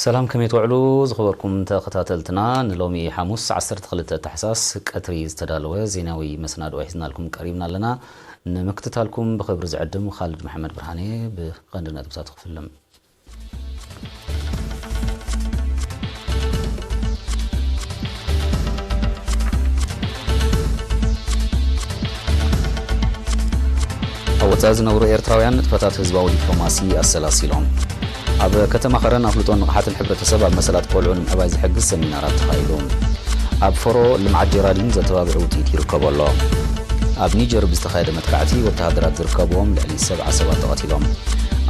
ሰላም፣ ከመይ ትውዕሉ ዝኸበርኩም ተኸታተልትና? ንሎሚ ሓሙስ ዓሰርተ ክልተ ታሕሳስ ቀትሪ ዝተዳለወ ዜናዊ መሰናድኦ ሒዝናልኩም ቀሪብና ኣለና። ንምክትታልኩም ብኽብሪ ዝዕድም ኻልድ መሓመድ ብርሃኔ። ብቐንዲ ነጥብታት ክፍልም። ኣብ ወጻኢ ዝነብሩ ኤርትራውያን ንጥፈታት ህዝባዊ ዲፕሎማሲ ኣሰላሲሎም። ኣብ ከተማ ኸረን ኣፍልጦን ንቕሓትን ሕብረተሰብ ኣብ መሰላት ቆልዑ ንምዕባይ ዝሕግዝ ሰሚናራት ተኻይዱ። ኣብ ፈሮ ልምዓት ጀራዲን ዘተባብዕ ውጽኢት ይርከቦ ኣሎ። ኣብ ኒጀር ብዝተኻየደ መጥቃዕቲ ወተሃደራት ዝርከብዎም ልዕሊ ሰብዓ ሰባት ተቐቲሎም።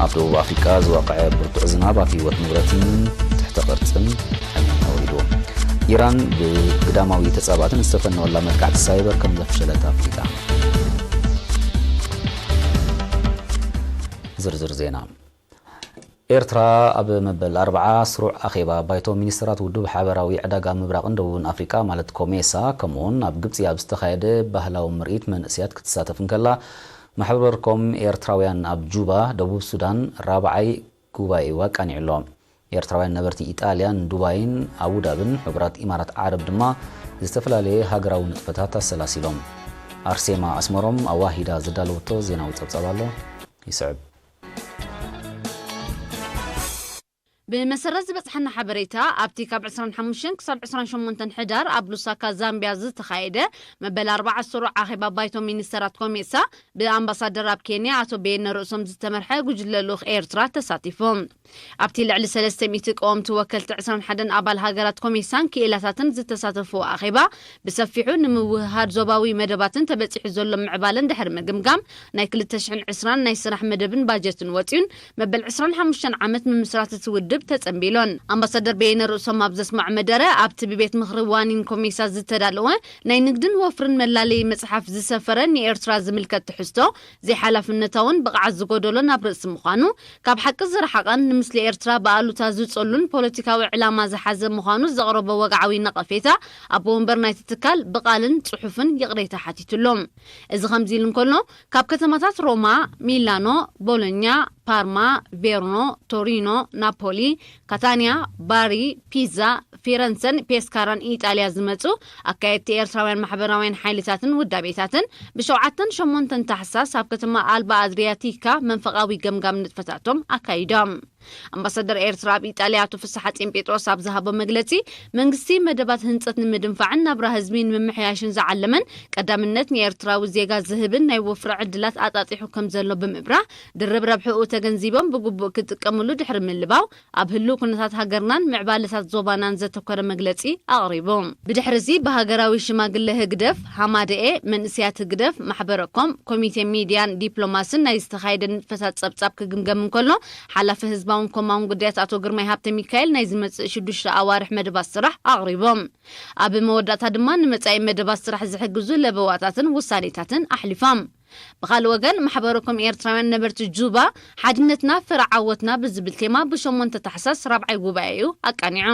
ኣብ ደቡብ ኣፍሪቃ ዝወቕዐ ብርቱዕ ዝናብ ኣብ ህይወት ንብረትን ትሕተ ቅርጽን ሕነ ኣውሪዱ። ኢራን ብግዳማዊ ተጻባእትን ዝተፈነወላ መጥቃዕቲ ሳይበር ከም ዘፍሸለት ኣፍሊጣ። ዝርዝር ዜና። ኤርትራ ኣብ መበል ኣርብዓ ስሩዕ ኣኼባ ባይቶ ሚኒስትራት ውድብ ሓበራዊ ዕዳጋ ምብራቕን ደቡብን ኣፍሪቃ ማለት ኮሜሳ፣ ከምኡውን ኣብ ግብጺ ኣብ ዝተኻየደ ባህላዊ ምርኢት መንእሰያት ክትሳተፍ እንከላ፣ ማሕበርኮም ኤርትራውያን ኣብ ጁባ፣ ደቡብ ሱዳን፣ ራብዓይ ጉባኤኡ ኣቃኒዑ ኣሎ። ኤርትራውያን ነበርቲ ኢጣልያን ዱባይን ኣቡዳብን ሕቡራት ኢማራት ዓረብ ድማ ዝተፈላለየ ሃገራዊ ንጥፈታት ኣሰላሲሎም። ኣርሴማ ኣስመሮም ኣዋሂዳ ዘዳለወቶ ዜናዊ ጸብጻብ ኣሎ፣ ይስዕብ። ብመሰረት ዝበጽሐና ሓበሬታ፣ ኣብቲ ካብ ዕስራን ሓሙሽተን ክሳብ ዕስራን ሸሞንተን ሕዳር ኣብ ሉሳካ ዛምቢያ ዝተኻየደ መበል ኣርብዓ ስሩዕ ኣኼባ ባይቶ ሚኒስተራት ኮሜሳ፣ ብኣምባሳደር ኣብ ኬንያ ኣቶ በየነ ርእሶም ዝተመርሐ ጉጅለ ልኡኽ ኤርትራ ተሳቲፉ። ኣብቲ ልዕሊ ሰለስተ ሚእቲ ቀወምቲ ወከልቲ ዕስራን ሓደን ኣባል ሃገራት ኮሜሳን ክኢላታትን ዝተሳተፍዎ ኣኼባ፣ ብሰፊሑ ንምውህሃድ ዞባዊ መደባትን ተበጺሑ ዘሎ ምዕባለን ድሕሪ ምግምጋም፣ ናይ ክልተ ሽሕን ዕስራን ናይ ስራሕ መደብን ባጀትን ወጺኡን መበል ዕስራን ሓሙሽተን ዓመት ምምስራት እቲ ውድብ ተጸንቢሎን። ኣምባሳደር በየነ ርእሶም ኣብ ዘስምዖ መደረ፣ ኣብቲ ብቤት ምኽሪ ዋኒን ኮሜሳ ዝተዳለወ ናይ ንግድን ወፍርን መላለዪ መጽሓፍ ዝሰፈረ ንኤርትራ ዝምልከት ትሕዝቶ ዘይሓላፍነታውን ብቕዓት ዝጎደሎን ኣብ ርእሲ ምዃኑ፣ ካብ ሓቂ ዝረሓቐን ንምስሊ ኤርትራ ብኣሉታ ዝጸሉን ፖለቲካዊ ዕላማ ዝሓዘ ምዃኑ ዘቕረቦ ወግዓዊ ነቐፌታ፣ ኣቦ ወንበር ናይቲ ትካል ብቓልን ጽሑፍን ይቕሬታ ሓቲቱሎም። እዚ ከምዚ ኢሉ እንከሎ፣ ካብ ከተማታት ሮማ፣ ሚላኖ፣ ቦሎኛ፣ ፓርማ፣ ቬርኖ፣ ቶሪኖ፣ ናፖሊ፣ ካታንያ፣ ባሪ፣ ፒዛ፣ ፊረንሰን ፔስካራን ኢጣልያ ዝመጹ ኣካየድቲ ኤርትራውያን ማሕበራውያን ሓይልታትን ውዳቤታትን ብሸውዓተን ሸሞንተን ታሕሳስ ኣብ ከተማ ኣልባ ኣድሪያቲካ መንፈቓዊ ገምጋም ንጥፈታቶም ኣካይዶም። ኣምባሳደር ኤርትራ ኣብ ኢጣልያ ኣቶ ፍስሓ ጼን ጴጥሮስ ኣብ ዝሃቦ መግለጺ፣ መንግስቲ መደባት ህንጸት ንምድንፋዕን ናብራ ህዝቢ ንምምሕያሽን ዝዓለመን ቀዳምነት ንኤርትራዊ ዜጋ ዝህብን ናይ ወፍሪ ዕድላት ኣጣጢሑ ከም ዘሎ ብምብራህ፣ ድርብ ረብሕኡ ተገንዚቦም ብግቡእ ክጥቀምሉ ድሕሪ ምልባው፣ ኣብ ህሉው ኩነታት ሃገርናን ምዕባለታት ዞባናን ዘተኮረ መግለጺ ኣቕሪቡ። ብድሕሪዚ ብሃገራዊ ሽማግለ ህግደፍ፣ ሃማደኤ፣ መንእሰያት ህግደፍ፣ ማሕበረኮም፣ ኮሚቴ ሚድያን ዲፕሎማስን ናይ ዝተኻየደ ንጥፈታት ጸብጻብ ክግምገም እንከሎ፣ ሓላፊ ህዝባውን ኮማውን ጉዳያት ኣቶ ግርማይ ሃብተ ሚካኤል ናይ ዝመጽእ ሽዱሽተ ኣዋርሕ መደባት ስራሕ ኣቕሪቦም። ኣብ መወዳእታ ድማ ንመጻኢ መደባት ስራሕ ዝሕግዙ ለበዋታትን ውሳኔታትን ኣሕሊፎም። ብኻልእ ወገን፣ ማሕበረኮም ኤርትራውያን ነበርቲ ጁባ፣ ሓድነትና ፍረ ዓወትና ብዝብል ቴማ ብሸሞንተ ታሕሳስ ራብዓይ ጉባኤኡ ኣቃኒዑ።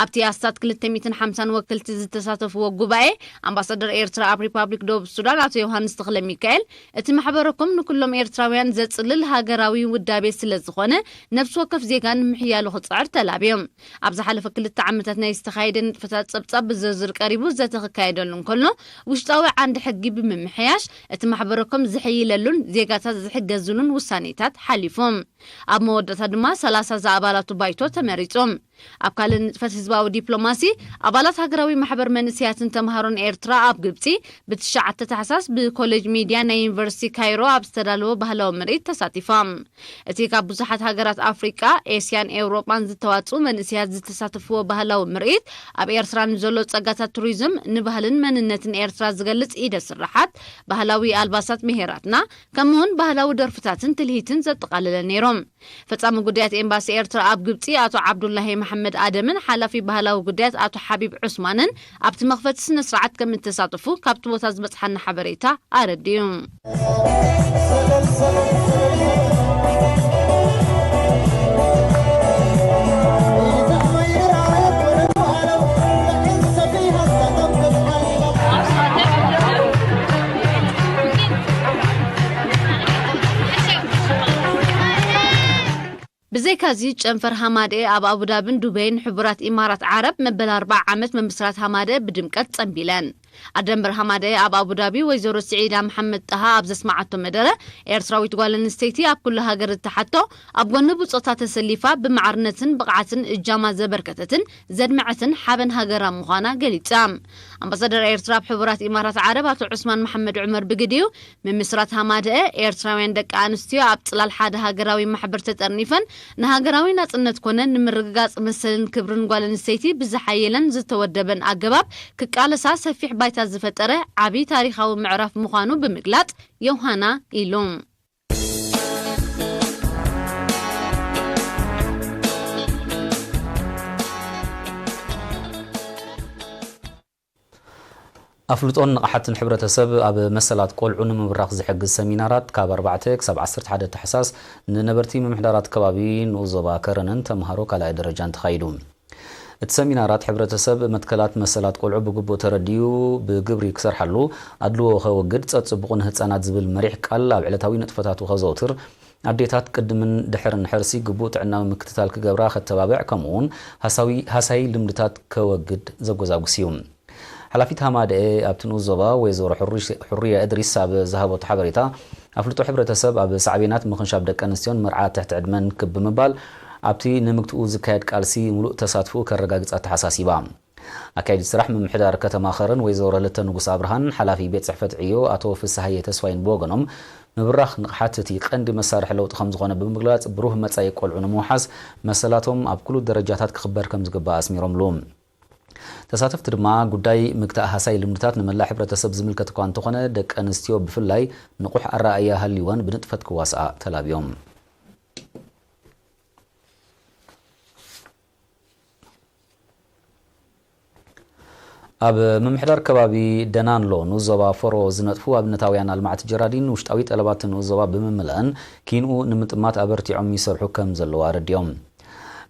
ኣብቲ ኣስታት ክልተ ሚእትን ሓምሳን ወከልቲ ዝተሳተፍዎ ጉባኤ፣ ኣምባሳደር ኤርትራ ኣብ ሪፓብሊክ ደቡብ ሱዳን ኣቶ ዮሃንስ ተኽለ ሚካኤል፣ እቲ ማሕበረኮም ንኩሎም ኤርትራውያን ዘጽልል ሃገራዊ ውዳቤ ስለ ዝኾነ፣ ነፍሲ ወከፍ ዜጋ ንምሕያሉ ክጽዕር ተላብዮም። ኣብ ዝሓለፈ ክልተ ዓመታት ናይ ዝተኻየደ ንጥፈታት ጸብጻብ ብዝርዝር ቀሪቡ ዘተ ክካየደሉ እንከሎ፣ ውሽጣዊ ዓንዲ ሕጊ ብምምሕያሽ፣ እቲ ማሕበረኮም ዝሕይለሉን ዜጋታት ዝሕገዝሉን ውሳኔታት ሓሊፉ። ኣብ መወዳእታ ድማ ሰላሳ ዝኣባላቱ ባይቶ ተመሪጹ። ኣብ ካልእ ንጥፈት ህዝባዊ ዲፕሎማሲ፣ ኣባላት ሃገራዊ ማሕበር መንእሰያትን ተምሃሮን ኤርትራ ኣብ ግብጺ፣ ብትሽዓተ ታሕሳስ ብኮሌጅ ሚድያ ናይ ዩኒቨርሲቲ ካይሮ ኣብ ዝተዳለወ ባህላዊ ምርኢት ተሳቲፎም። እቲ ካብ ብዙሓት ሃገራት ኣፍሪቃ፣ ኤስያን ኤውሮጳን ዝተዋጽኡ መንእሰያት ዝተሳተፍዎ ባህላዊ ምርኢት፣ ኣብ ኤርትራ ንዘሎ ጸጋታት ቱሪዝም፣ ንባህልን መንነትን ኤርትራ ዝገልጽ ኢደ ስራሓት፣ ባህላዊ ኣልባሳት ብሄራትና፣ ከምኡውን ባህላዊ ደርፍታትን ትልሂትን ዘጠቓለለ ነይሮም። ፈጻሚ ጉዳያት ኤምባሲ ኤርትራ ኣብ ግብጺ ኣቶ ዓብዱላሂ መሓመድ ኣደምን ሓላፊ ባህላዊ ጉዳያት ኣቶ ሓቢብ ዑስማንን ኣብቲ መኽፈቲ ስነ ስርዓት ከም እተሳተፉ ካብቲ ቦታ ዝበጽሓና ሓበሬታ ኣረዲኡ። ብዘይካዚ፣ ጨንፈር ሃማደኤ ኣብ ኣቡዳብን ዱበይን ሕቡራት ኢማራት ዓረብ መበል ኣርብዓ ዓመት ምምስራት ሃማደኤ ብድምቀት ጸንቢለን። ኣደንበር ሃማደኤ ኣብ ኣቡዳቢ ወይዘሮ ስዒዳ መሓመድ ጣሃ ኣብ ዘስማዓቶ መደረ፣ ኤርትራዊት ጓል ኣንስተይቲ ኣብ ኩሉ ሃገር እትሓቶ ኣብ ጎኒ ብጾታ ተሰሊፋ ብማዕርነትን ብቕዓትን እጃማ ዘበርከተትን ዘድመዐትን ሓበን ሃገራ ምዃና ገሊጻ። ኣምባሳደር ኤርትራ ኣብ ሕቡራት ኢማራት ዓረብ ኣቶ ዑስማን መሓመድ ዑመር ብግዲኡ፣ ምምስራት ሃማደኤ፣ ኤርትራውያን ደቂ ኣንስትዮ ኣብ ጽላል ሓደ ሃገራዊ ማሕበር ተጠርኒፈን ንሃገራዊ ናጽነት ኮነ ንምርግጋጽ መሰልን ክብርን ጓል ኣንስተይቲ ብዝሓየለን ዝተወደበን ኣገባብ ክቃለሳ ሰፊሕ ባይታ ዝፈጠረ ዓቢ ታሪኻዊ ምዕራፍ ምዃኑ ብምግላጽ፣ ዮሃና ኢሉ። ኣፍልጦን ንቕሓትን ሕብረተሰብ ኣብ መሰላት ቆልዑ ንምብራኽ ዝሕግዝ ሰሚናራት ካብ ኣርባዕተ ክሳብ ዓሰርተ ሓደ ታሕሳስ ንነበርቲ ምምሕዳራት ከባቢ ንኡስ ዞባ ከረንን ተምሃሮ ካልኣይ ደረጃን ተኻይዱ። እቲ ሰሚናራት ሕብረተሰብ መትከላት መሰላት ቆልዑ ብግቡእ ተረዲኡ ብግብሪ ክሰርሓሉ፣ ኣድልዎ ከወግድ፣ ጸጽቡቑ ንህጻናት ዝብል መሪሕ ቃል ኣብ ዕለታዊ ንጥፈታቱ ከዘውትር፣ ኣዴታት ቅድምን ድሕርን ሕርሲ ግቡእ ጥዕናዊ ምክትታል ክገብራ ከተባብዕ፣ ከምኡ'ውን ሃሳዊ-፣ ሃሳዪ ልምድታት ከወግድ ዘጎዛጉስ እዩ። ሓላፊት ሃማደኤ ኣብቲ ንኡስ ዞባ ወይዘሮ ሕሩሽ-፣ ሕሩያ እድሪስ ኣብ ዝሃበቶ ሓበሬታ፣ ኣፍልጦ ሕብረተሰብ ኣብ ሳዕቤናት ምኽንሻብ ደቂ ኣንስትዮን መርዓ ትሕቲ ዕድመን ክብ ብምባል፣ ኣብቲ ንምግትኡ ዝካየድ ቃልሲ ምሉእ ተሳትፎኡ ከረጋግጽ ኣተሓሳሲባ። ኣካየዲት ስራሕ ምምሕዳር ከተማ ኸረን ወይዘሮ ለተ ንጉስ ኣብርሃን ሓላፊ ቤት ጽሕፈት ዕዮ ኣቶ ፍስሃየ ተስፋይን ብወገኖም፣ ምብራኽ ንቕሓት እቲ ቀንዲ መሳርሒ ለውጢ ከም ዝኾነ ብምግላጽ፣ ብሩህ መጻኢ ቆልዑ ንምውሓስ መሰላቶም ኣብ ኩሉ ደረጃታት ክኽበር ከም ዝግባእ ኣስሚሮምሉ። ተሳተፍቲ ድማ፣ ጉዳይ ምግታእ ሃሳይ ልምድታት ንመላእ ሕብረተሰብ ዝምልከት እኳ እንተኾነ፣ ደቂ ኣንስትዮ ብፍላይ ንቑሕ ኣረኣእያ ሃልይወን ብንጥፈት ክዋስኣ ተላብዮም። ኣብ ምምሕዳር ከባቢ ደናንሎ ንኡስ ዞባ ፎሮ ዝነጥፉ ኣብነታውያን ኣልማዕቲ ጀራዲን፣ ውሽጣዊ ጠለባት ንኡስ ዞባ ብምምላእን ኪንኡ ንምጥማት ኣበርቲዖም ይሰርሑ ከም ዘለዉ ኣረዲኦም።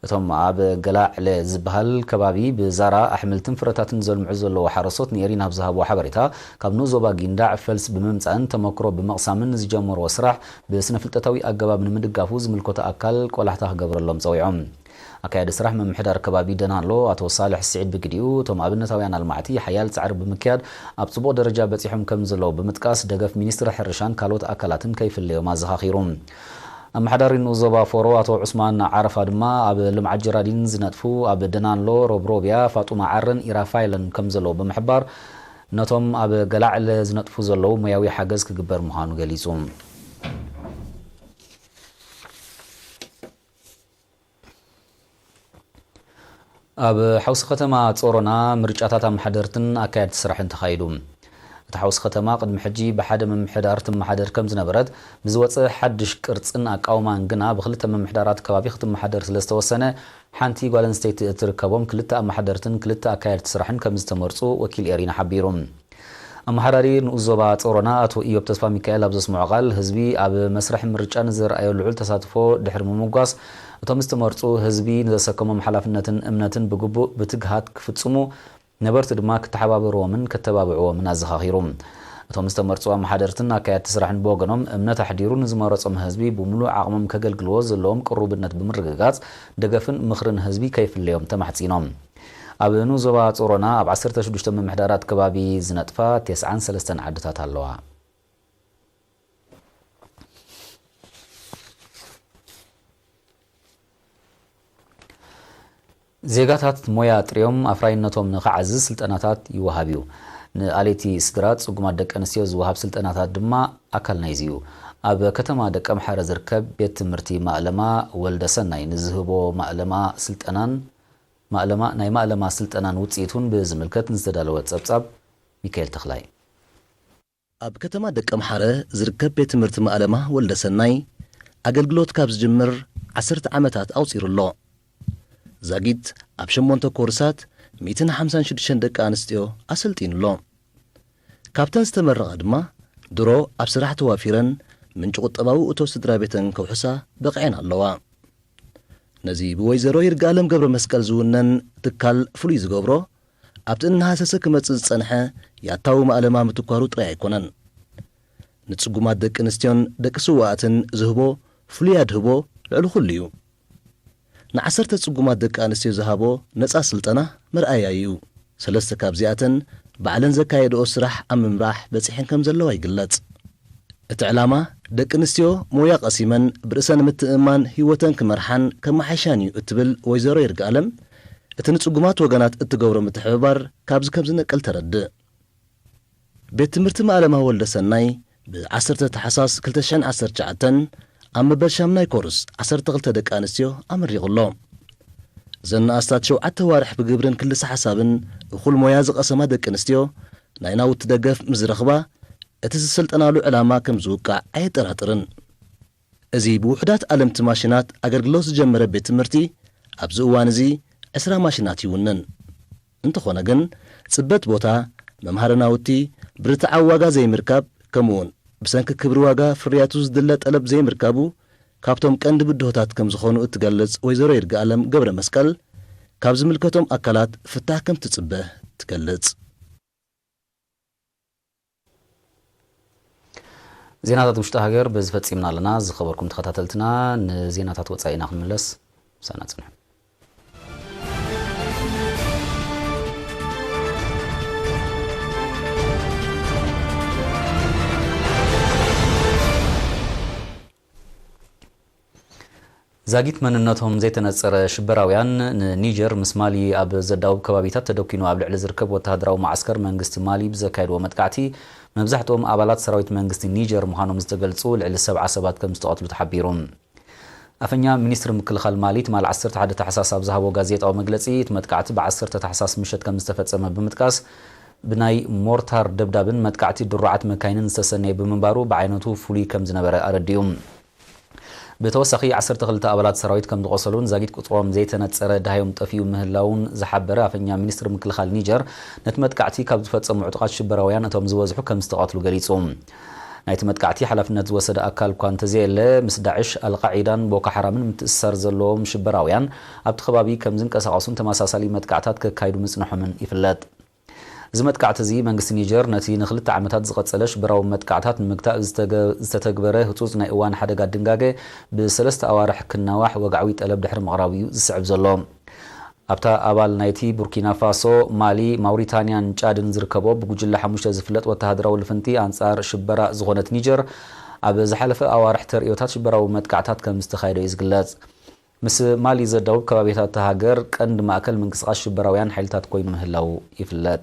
እቶም ኣብ ገላዕለ ዝበሃል ከባቢ ብዛራ ኣሕምልትን ፍረታትን ዘልምዑ ዘለዉ ሓረስቶት ንኤሪና ኣብ ዝሃብዎ ሓበሬታ፣ ካብ ንኡስ ዞባ ጊንዳዕ ፈልሲ ብምምጻእን ተመክሮ ብምቕሳምን ዝጀመርዎ ስራሕ ብስነ ፍልጠታዊ ኣገባብ ንምድጋፉ ዝምልከቶ ኣካል ቆላሕታ ክገብረሎም ጸዊዖም። ኣካያዲ ስራሕ ምምሕዳር ከባቢ ደናሎ ኣቶ ሳልሕ ስዒድ ብግዲኡ፣ እቶም ኣብነታውያን ኣልማዕቲ ሓያል ጻዕሪ ብምክያድ ኣብ ጽቡቕ ደረጃ በጺሖም ከም ዘለዉ ብምጥቃስ፣ ደገፍ ሚኒስትሪ ሕርሻን ካልኦት ኣካላትን ከይፍለዮም ኣዘኻኺሩ። ኣመሓዳሪ ንኡስ ዞባ ፎሮ ኣቶ ዑስማን ዓረፋ ድማ፣ ኣብ ልምዓት ጀራዲን ዝነጥፉ ኣብ ደናሎ፣ ሮብሮብያ፣ ፋጡማ ዓረን ኢራፋይለን ከም ዘለዉ ብምሕባር፣ ነቶም ኣብ ገላዕለ ዝነጥፉ ዘለዉ ሞያዊ ሓገዝ ክግበር ምዃኑ ገሊጹ። ኣብ ሓውሲ ከተማ ጾሮና ምርጫታት ኣመሓደርትን ኣካየድቲ ስራሕን ተኻይዱ። እቲ ሓውሲ ከተማ ቅድሚ ሕጂ ብሓደ ምምሕዳር ትመሓደር ከም ዝነበረት፣ ብዝወጸ ሓድሽ ቅርጽን ኣቃውማን ግና ብክልተ ምምሕዳራት ከባቢ ክትመሓደር ስለ ዝተወሰነ፣ ሓንቲ ጓል ኣንስተይቲ እትርከቦም ክልተ ኣመሓደርትን ክልተ ኣካየድቲ ስራሕን ከም ዝተመርጹ ወኪል ኤሪና ሓቢሩ። ኣመሓዳሪ ንኡስ ዞባ ጾሮና ኣቶ ኢዮብ ተስፋ ሚካኤል ኣብ ዘስምዖ ቃል፣ ህዝቢ ኣብ መስርሕ ምርጫ ንዘርኣዮ ልዑል ተሳትፎ ድሕሪ ምምጓስ፣ እቶም ዝተመርጹ ህዝቢ ንዘሰከሞም ሓላፍነትን እምነትን ብግቡእ ብትግሃት ክፍጽሙ፣ ነበርቲ ድማ ክተሓባበርዎምን ከተባብዕዎምን ኣዘኻኺሩ። እቶም ዝተመርጹ ኣመሓደርትን ኣካየድቲ ስራሕን ብወገኖም፣ እምነት ኣሕዲሩ ንዝመረጾም ህዝቢ ብምሉእ ዓቕሞም ከገልግልዎ ዘለዎም ቅሩብነት ብምርግጋጽ፣ ደገፍን ምኽርን ህዝቢ ከይፍለዮም ተማሕጺኖም። ኣብ ንኡስ ዞባ ጾሮና ኣብ ዓሰርተ ሽዱሽተ ምምሕዳራት ከባቢ ዝነጥፋ ተስዓን ሰለስተን ዓድታት ኣለዋ። ዜጋታት ሞያ ጥርዮም ኣፍራይነቶም ንኽዓዝዝ ስልጠናታት ይወሃብ እዩ። ንኣሌቲ ስድራ ጽጉማት ደቂ ኣንስትዮ ዝወሃብ ስልጠናታት ድማ ኣካል ናይዚ እዩ። ኣብ ከተማ ደቀምሓረ ዝርከብ ቤት ትምህርቲ ማእለማ ወልደ ሰናይ ንዝህቦ ማእለማ ስልጠናን ማእለማ፣ ናይ ማእለማ ስልጠናን ውጽኢቱን ብዝምልከት ንዝተዳለወ ጸብጻብ ሚካኤል ተኽላይ። ኣብ ከተማ ደቀምሓረ ዝርከብ ቤት ትምህርቲ ማእለማ ወልደ ሰናይ ኣገልግሎት ካብ ዝጅምር ዓሰርተ ዓመታት ኣውጺሩ ኣሎ። ዛጊት ኣብ ሸሞንተ ኮርሳት ሚእትን ሓምሳን ሽዱሽተን ደቂ ኣንስትዮ ኣሰልጢኑ ኣሎ። ካብተን ዝተመረቓ ድማ ድሮ ኣብ ስራሕ ተዋፊረን ምንጪ ቁጠባዊ እቶ ስድራ ቤተን ከውሕሳ በቕዐን ኣለዋ። ነዚ ብወይዘሮ ይርጋለም ገብረ መስቀል ዝውነን ትካል ፍሉይ ዝገብሮ፣ ኣብቲ እናሃሰሰ ክመጽእ ዝጸንሐ ያታዊ ማእለማ ምትኳሩ ጥራይ ኣይኮነን። ንጽጉማት ደቂ ኣንስትዮን ደቂ ስውኣትን ዝህቦ ፍሉይ ኣድህቦ ልዕሊ ኩሉ እዩ። ንዓሰርተ ጽጉማት ደቂ ኣንስትዮ ዝሃቦ ነጻ ስልጠና መርኣያ እዩ። ሰለስተ ካብዚኣተን ባዕለን ዘካየድኦ ስራሕ ኣብ ምምራሕ በጺሐን ከም ዘለዋ ይግለጽ። እቲ ዕላማ ደቂ ኣንስትዮ ሞያ ቀሲመን ብርእሰን ምትእምማን ህይወተን ክመርሓን ከመሓይሻን እዩ እትብል ወይዘሮ ይርጋኣለም፣ እቲ ንጽጉማት ወገናት እትገብሮ ምትሕብባር ካብዚ ከም ዝነቅል ተረድእ። ቤት ትምህርቲ መኣለማ ወልደ ሰናይ ብ10 ታሕሳስ ክልተ ሽሕን ዓሰርተ ትሽዓተን ኣብ መበል ሻምናይ ኮርስ ዓሰርተ ክልተ ደቂ ኣንስትዮ ኣመሪቑ ኣሎ። እዘን ንኣስታት ሸውዓተ ዋርሕ ብግብርን ክልሰ ሓሳብን እኹል ሞያ ዝቐሰማ ደቂ ኣንስትዮ ናይ ናውቲ ደገፍ ምስ ዝረኽባ፣ እቲ ዝሰልጠናሉ ዕላማ ከም ዝውቃዕ ኣየጠራጥርን። እዚ ብውሑዳት ኣለምቲ ማሽናት ኣገልግሎት ዝጀመረ ቤት ትምህርቲ ኣብዚ እዋን እዚ ዕስራ ማሽናት ይውንን። እንተኾነ ግን ጽበት ቦታ፣ መምሃሪ ናውቲ፣ ብርትዓዊ ዋጋ ዘይምርካብ፣ ከምኡውን ብሰንኪ ክብሪ ዋጋ ፍርያቱ ዝድለ ጠለብ ዘይምርካቡ ካብቶም ቀንዲ ብድሆታት ከም ዝኾኑ እትገልጽ ወይዘሮ ይርጋኣለም ገብረ መስቀል፣ ካብ ዝምልከቶም ኣካላት ፍታሕ ከም ትጽበ ትገልጽ። ዜናታት ውሽጢ ሃገር በዚ ፈጺምና ኣለና። ዝኸበርኩም ተኸታተልትና፣ ንዜናታት ወጻኢ ኢና ክንምለስ። ምሳና ጽንሑ። ዛጊት መንነቶም ዘይተነጸረ ሽበራውያን ንኒጀር ምስ ማሊ ኣብ ዘዳውብ ከባቢታት ተደኲኑ ኣብ ልዕሊ ዝርከብ ወተሃደራዊ መዓስከር መንግስቲ ማሊ ብዘካየድዎ መጥቃዕቲ መብዛሕትኦም ኣባላት ሰራዊት መንግስቲ ኒጀር ምዃኖም ዝተገልጹ ልዕሊ ሰብዓ ሰባት ከም ዝተቐትሉ ተሓቢሩ። ኣፈኛ ሚኒስትሪ ምክልኻል ማሊ ትማል ዓሰርተ ሓደ ታሕሳስ ኣብ ዝሃቦ ጋዜጣዊ መግለጺ፣ እቲ መጥቃዕቲ ብ10 ታሕሳስ ምሸት ከም ዝተፈጸመ ብምጥቃስ፣ ብናይ ሞርታር ደብዳብን መጥቃዕቲ ድሩዓት መካይንን ዝተሰነየ ብምንባሩ ብዓይነቱ ፍሉይ ከም ዝነበረ ኣረዲኡ። ብተወሳኺ ዓሰርተ ክልተ ኣባላት ሰራዊት ከም ዝቖሰሉን ዛጊት ቁጽሮም ዘይተነጸረ ደሃዮም ጠፊኡ ምህላውን ዝሓበረ ኣፈኛ ሚኒስትሪ ምክልኻል ኒጀር፣ ነቲ መጥቃዕቲ ካብ ዝፈጸሙ ዕጡቓት ሽበራውያን እቶም ዝበዝሑ ከም ዝተቐትሉ ገሊጹ። ናይቲ መጥቃዕቲ ሓላፍነት ዝወሰደ ኣካል እኳ እንተዘየለ፣ ምስ ዳዕሽ፣ ኣልቃዒዳን ቦኮ ሓራምን ምትእስሳር ዘለዎም ሽበራውያን ኣብቲ ከባቢ ከም ዝንቀሳቐሱን ተመሳሳሊ መጥቃዕታት ከካይዱ ምጽንሖምን ይፍለጥ። እዚ መጥቃዕቲ እዚ መንግስቲ ኒጀር ነቲ ንክልተ ዓመታት ዝቐጸለ ሽበራዊ መጥቃዕታት ንምግታእ ዝተገ-፣ ዝተተግበረ ህጹጽ ናይ እዋን ሓደጋ ድንጋገ ብሰለስተ ኣዋርሕ ክናዋሕ ወግዓዊ ጠለብ ድሕሪ ምቕራቡ እዩ ዝስዕብ ዘሎ። ኣብታ ኣባል ናይቲ ቡርኪና ፋሶ፣ ማሊ፣ ማውሪታንያን ጫድን ዝርከቦ ብጉጅለ ሓሙሽተ ዝፍለጥ ወተሃደራዊ ልፍንቲ ኣንጻር ሽበራ ዝኾነት ኒጀር፣ ኣብ ዝሓለፈ ኣዋርሕ ተርእዮታት ሽበራዊ መጥቃዕታት ከም ዝተኻየደ እዩ ዝግለጽ። ምስ ማሊ ዘዳውብ ከባቢታት እታ ሃገር ቀንዲ ማእከል ምንቅስቓስ ሽበራውያን ሓይልታት ኮይኑ ምህላዉ ይፍለጥ።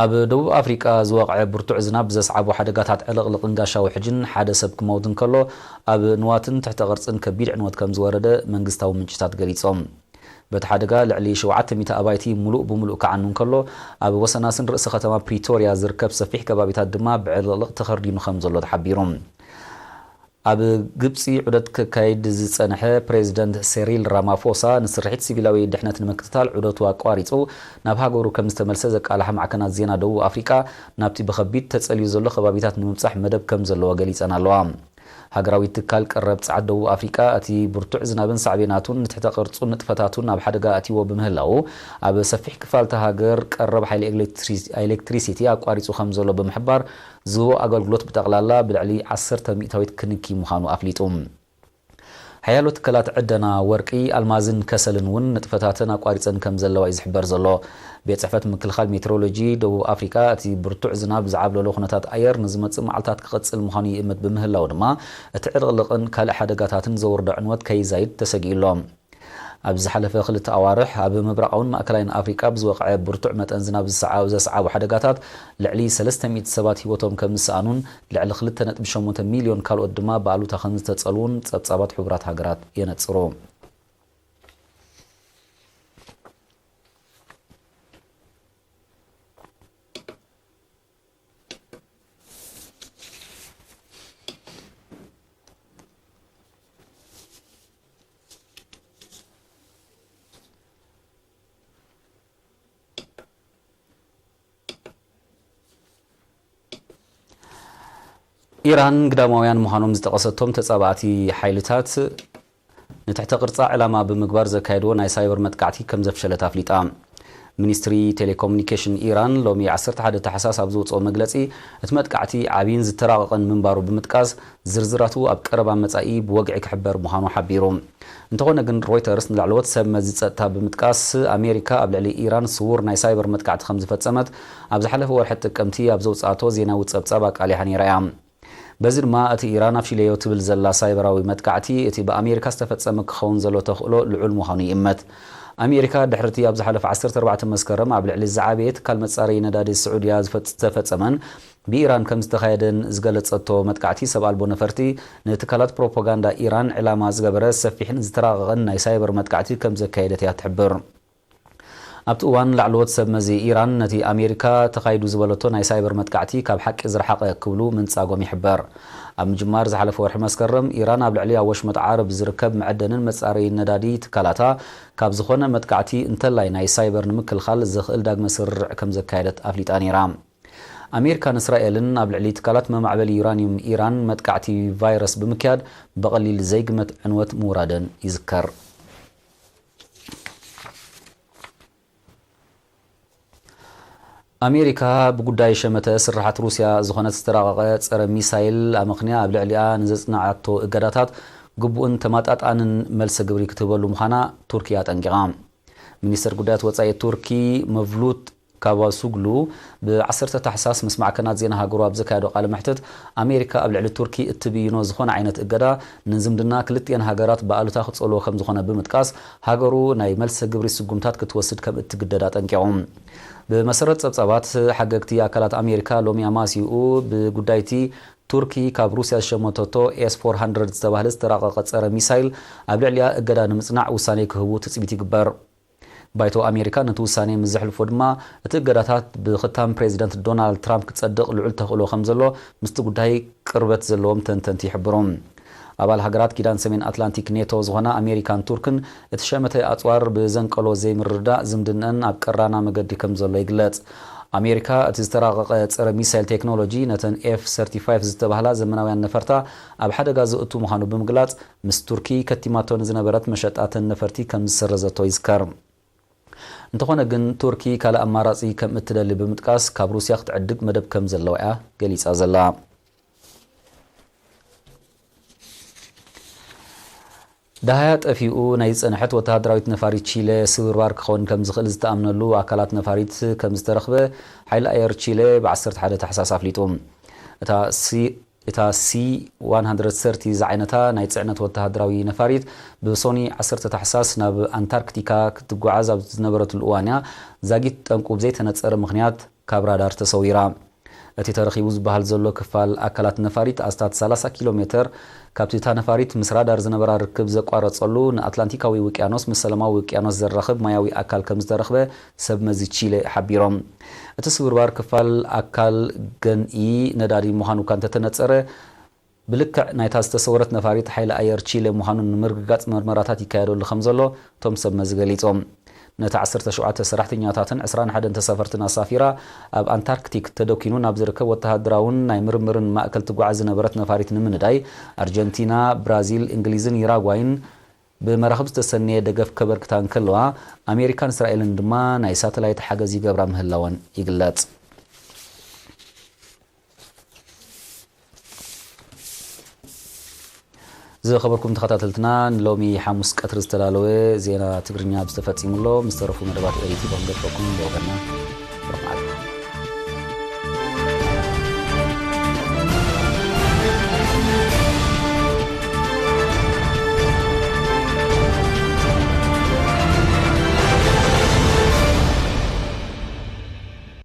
ኣብ ደቡብ ኣፍሪቃ ዝወቕዐ ብርቱዕ ዝናብ ዘስዓቦ ሓደጋታት ዕልቕልቕን ጋሻ ውሕጅን ሓደ ሰብ ክመውት እንከሎ፣ ኣብ ንዋትን ትሕተ ቅርጽን ከቢድ ዕንወት ከም ዝወረደ መንግስታዊ ምንጭታት ገሊጾም። በቲ ሓደጋ ልዕሊ ሸውዓተ ሚእቲ ኣባይቲ ምሉእ ብምሉእ ክዓኑ እንከሎ፣ ኣብ ወሰናስን ርእሰ ከተማ ፕሪቶርያ ዝርከብ ሰፊሕ ከባቢታት ድማ ብዕልቕልቕ ተኸርዲኑ ከም ዘሎ ተሓቢሩ። ኣብ ግብጺ ዑደት ከካይድ ዝጸንሐ ፕሬዚደንት ሴሪል ራማፎሳ፣ ንስርሒት ሲቪላዊ ድሕነት ንምክትታል ዑደቱ ኣቋሪጹ ናብ ሃገሩ ከም ዝተመልሰ ዘቃልሓ ማዕከናት ዜና ደቡብ ኣፍሪቃ፣ ናብቲ ብኸቢድ ተጸልዩ ዘሎ ከባቢታት ንምብጻሕ መደብ ከም ዘለዎ ገሊጸን ኣለዋ። ሃገራዊ ትካል ቀረብ ጸዓት ደቡብ ኣፍሪቃ፣ እቲ ብርቱዕ ዝናብን ሳዕቤናቱን ንትሕተ ቅርጹን ንጥፈታቱን ኣብ ሓደጋ ኣትይዎ ብምህላዉ፣ ኣብ ሰፊሕ ክፋል እታ ሃገር ቀረብ ሓይሊ ኤሌክትሪ-፣ ኤሌክትሪሲቲ ኣቋሪጹ ከም ዘሎ ብምሕባር፣ ዝህቦ ኣገልግሎት ብጠቕላላ ብልዕሊ ዓሰርተ ሚእታዊት ክንኪ ምዃኑ ኣፍሊጡ። ሓያሎ ትካላት ዕደና ወርቂ፣ ኣልማዝን ከሰልን እውን ንጥፈታተን ኣቋሪጸን ከም ዘለዋ እዩ ዝሕበር ዘሎ። ቤት ጽሕፈት ምክልኻል ሜትሮሎጂ ደቡብ ኣፍሪቃ፣ እቲ ብርቱዕ ዝናብ ዝዓብለሎ ኩነታት ኣየር ንዝመጽእ መዓልታት ክቕጽል ምዃኑ ይእምት ብምህላው ድማ፣ እቲ ዕልቕልቕን ካልእ ሓደጋታትን ዘውርዶ ዕንወት ከይዛይድ ተሰጊኡ ኣሎ። ኣብ ዝሓለፈ ክልተ ኣዋርሕ፣ ኣብ ምብራቓውን ማእከላይን ኣፍሪቃ ብዝወቕዐ ብርቱዕ መጠን ዝናብ ዝሰዓ-፣ ዘስዓቡ ሓደጋታት፣ ልዕሊ ሰለስተ ሚእቲ ሰባት ህይወቶም ከም ዝሰኣኑን፣ ልዕሊ ክልተ ነጥቢ ሸሞንተ ሚልዮን ካልኦት ድማ ብኣሉታ ከም ዝተጸልዉን ጸብጻባት ሕቡራት ሃገራት የነጽሩ። ኢራን ግዳማውያን ምዃኖም ዝጠቐሰቶም ተጻባእቲ ሓይልታት ንትሕተ ቅርጻ ዕላማ ብምግባር ዘካየድዎ ናይ ሳይበር መጥቃዕቲ ከም ዘፍሸለት ኣፍሊጣ። ሚኒስትሪ ቴሌኮሙኒኬሽን ኢራን ሎሚ ዓሰርተ ሓደ ታሕሳስ ኣብ ዘውፅኦ መግለፂ፣ እቲ መጥቃዕቲ ዓብይን ዝተራቐቐን ምንባሩ ብምጥቃስ፣ ዝርዝራቱ ኣብ ቀረባ መጻኢ ብወግዒ ክሕበር ምዃኑ ሓቢሩ። እንተኾነ ግን፣ ሮይተርስ ንላዕለዎት ሰብ መዚ ጸጥታ ብምጥቃስ፣ ኣሜሪካ ኣብ ልዕሊ ኢራን ስዉር ናይ ሳይበር መጥቃዕቲ ከም ዝፈጸመት ኣብ ዝሓለፈ ወርሒ ጥቅምቲ ኣብ ዘውጽኣቶ ዜናዊ ጸብጻብ ኣቃሊሓ ነይራ እያ። በዚ ድማ፣ እቲ ኢራን ኣፍሽለዮ ትብል ዘላ ሳይበራዊ መጥቃዕቲ፣ እቲ ብኣሜሪካ ዝተፈጸመ ክኸውን ዘሎ ተኽእሎ ልዑል ምዃኑ ይእመት። ኣሜሪካ፣ ድሕሪ እቲ ኣብ ዝሓለፈ ዓሰርተ ኣርባዕተ መስከረም ኣብ ልዕሊ ዝዓበየ ትካል መጻረዪ ነዳዲ ስዑድያ ዝፈጽ-፣ ዝተፈጸመን ብኢራን ከም ዝተኻየደን ዝገለጸቶ መጥቃዕቲ ሰብ ኣልቦ ነፈርቲ፣ ንትካላት ፕሮፓጋንዳ ኢራን ዕላማ ዝገበረ ሰፊሕን ዝተራቐቐን ናይ ሳይበር መጥቃዕቲ ከም ዘካየደት እያ ትሕብር። ኣብቲ እዋን፣ ላዕለዎት ሰብ መዚ ኢራን ነቲ ኣሜሪካ ተኻይዱ ዝበለቶ ናይ ሳይበር መጥቃዕቲ ካብ ሓቂ ዝረሓቐ ክብሉ ምንጻጎም ይሕበር። ኣብ ምጅማር ዝሓለፈ ወርሒ መስከረም፣ ኢራን ኣብ ልዕሊ ኣብ ወሽመጥ ዓረብ ዝርከብ መዐደንን መጻረዪ ነዳዲ ትካላታ ካብ ዝኾነ መጥቃዕቲ እንተላይ ናይ ሳይበር ንምክልኻል ዘኽእል ዳግመ ስርርዕ ከም ዘካየደት ኣፍሊጣ ነይራ። ኣሜሪካን እስራኤልን ኣብ ልዕሊ ትካላት መማዕበሊ ዩራኒየም ኢራን መጥቃዕቲ ቫይረስ ብምክያድ ብቐሊል ዘይግመት ዕንወት ምውራደን ይዝከር። ኣሜሪካ ብጉዳይ ሸመተ ስርሓት ሩስያ ዝኾነት ዝተራቐቐ ጸረ ሚሳይል ኣመኽንያ ኣብ ልዕሊኣ ንዘጽናዓቶ እገዳታት ግቡእን ተማጣጣንን መልሰ ግብሪ ክትህበሉ ምዃና ቱርኪ ኣጠንቂቓ። ሚኒስትር ጉዳያት ወጻኢ ቱርኪ መቭሉት ካቫሱግሉ ብ ዓሰርተ ታሕሳስ ምስ ማዕከናት ዜና ሃገሩ ኣብ ዘካየዶ ቃለ መሕትት፣ ኣሜሪካ ኣብ ልዕሊ ቱርኪ እትብይኖ ዝኾነ ዓይነት እገዳ ንዝምድና ክልቲኤን ሃገራት ብኣሉታ ክጸልዎ ከም ዝኾነ ብምጥቃስ፣ ሃገሩ ናይ መልሰ ግብሪ ስጉምታት ክትወስድ ከም እትግደድ ኣጠንቂቑ። ብመሰረት ጸብጻባት፣ ሓገግቲ ኣካላት ኣሜሪካ ሎሚ ኣማሲኡ ብጉዳይቲ ቱርኪ ካብ ሩስያ ዝሸመተቶ ኤስ ፎር ሃንድረድ ዝተባህለ ዝተራቐቐ ጸረ ሚሳይል ኣብ ልዕሊኣ እገዳ ንምጽናዕ ውሳኔ ክህቡ ትጽቢት ይግበር። ባይቶ ኣሜሪካ ነቲ ውሳኔ ምስ ዘሕልፎ ድማ፣ እቲ እገዳታት ብኽታም ፕሬዚደንት ዶናልድ ትራምፕ ክጸድቕ ልዑል ተኽእሎ ከም ዘሎ ምስቲ ጉዳይ ቅርበት ዘለዎም ተንተንቲ ይሕብሩ። ኣባል ሃገራት ኪዳን ሰሜን ኣትላንቲክ ኔቶ ዝኾና ኣሜሪካን ቱርክን፣ እቲ ሸመተ ኣጽዋር ብዘንቀሎ ዘይምርድዳእ ዝምድነአን ኣብ ቀራና መገዲ ከም ዘሎ ይግለጽ። ኣሜሪካ፣ እቲ ዝተራቐቐ ጸረ ሚሳይል ቴክኖሎጂ ነተን ኤፍ ሰርቲፋይቭ ዝተባህላ ዘመናውያን ነፈርታ ኣብ ሓደጋ ዘእቱ ምዃኑ ብምግላጽ፣ ምስ ቱርኪ ከቲማቶ ንዝነበረት መሸጣ ተን ነፈርቲ ከም ዝሰረዘቶ ይዝከር። እንተኾነ ግን፣ ቱርኪ ካልእ ኣማራጺ ከም እትደሊ ብምጥቃስ፣ ካብ ሩስያ ክትዕድግ መደብ ከም ዘለዋ እያ ገሊጻ ዘላ። ደሃያ ጠፊኡ ናይ ዝጸንሐት ወተሃደራዊት ነፋሪት ቺለ ስብርባር ክኸውን ከም ዝኽእል ዝተኣምነሉ ኣካላት ነፋሪት ከም ዝተረኽበ ሓይሊ ኣየር ቺለ ብ ዓሰርተ ሓደ ታሕሳስ ኣፍሊጡ። እታ ሲ-፣ እታ ሲ ዋን ሃንድረድ ሰርቲ ዝዓይነታ ናይ ጽዕነት ወተሃደራዊ ነፋሪት ብሶኒ ዓሰርተ ታሕሳስ ናብ ኣንታርክቲካ ክትጓዓዝ ኣብ ዝነበረትሉ እዋን እያ ዛጊት ጠንቁ ብዘይተነጸረ ምኽንያት ካብ ራዳር ተሰዊራ። እቲ ተረኺቡ ዝበሃል ዘሎ ክፋል ኣካላት ነፋሪት ኣስታት ሰላሳ ኪሎ ሜተር ካብቲ እታ ነፋሪት ምስ ራዳር ዝነበራ ርክብ ዘቋረጸሉ ንኣትላንቲካዊ ውቅያኖስ ምስ ሰላማዊ ውቅያኖስ ዘራኽብ ማያዊ ኣካል ከም ዝተረኽበ ሰብ መዚ ቺለ ሓቢሮም። እቲ ስብርባር ክፋል ኣካል ገንኢ ነዳዲ ምዃኑ እኳ እንተተነጸረ፣ ብልክዕ ናይታ ዝተሰወረት ነፋሪት ሓይሊ ኣየር ቺለ ምዃኑ ንምርግጋጽ መርመራታት ይካየደሉ ከም ዘሎ እቶም ሰብ መዚ ገሊጾም። ነቲ ዓሰርተ ሸውዓተ ሰራሕተኛታትን ዕስራን ሓደን ተሳፈርትን ኣሳፊራ ኣብ ኣንታርክቲክ ተደኪኑ ናብ ዝርከብ ወተሃደራውን ናይ ምርምርን ማእከል ትጓዓዝ ዝነበረት ነፋሪት ንምንዳይ፣ ኣርጀንቲና፣ ብራዚል፣ እንግሊዝን ዩራጓይን ብመራኽብ ዝተሰነየ ደገፍ ከበርክታ እንከለዋ፣ ኣሜሪካን እስራኤልን ድማ ናይ ሳተላይት ሓገዝ ይገብራ ምህላወን ይግለጽ። ዝኸበርኩም ተኸታተልትና፣ ንሎሚ ሓሙስ ቀትሪ ዝተዳለወ ዜና ትግርኛ ኣብዚ ተፈጺሙ ኣሎ። ምስ ተረፉ መደባት ኤሪቲ ክንገድፈኩም ደውበልና።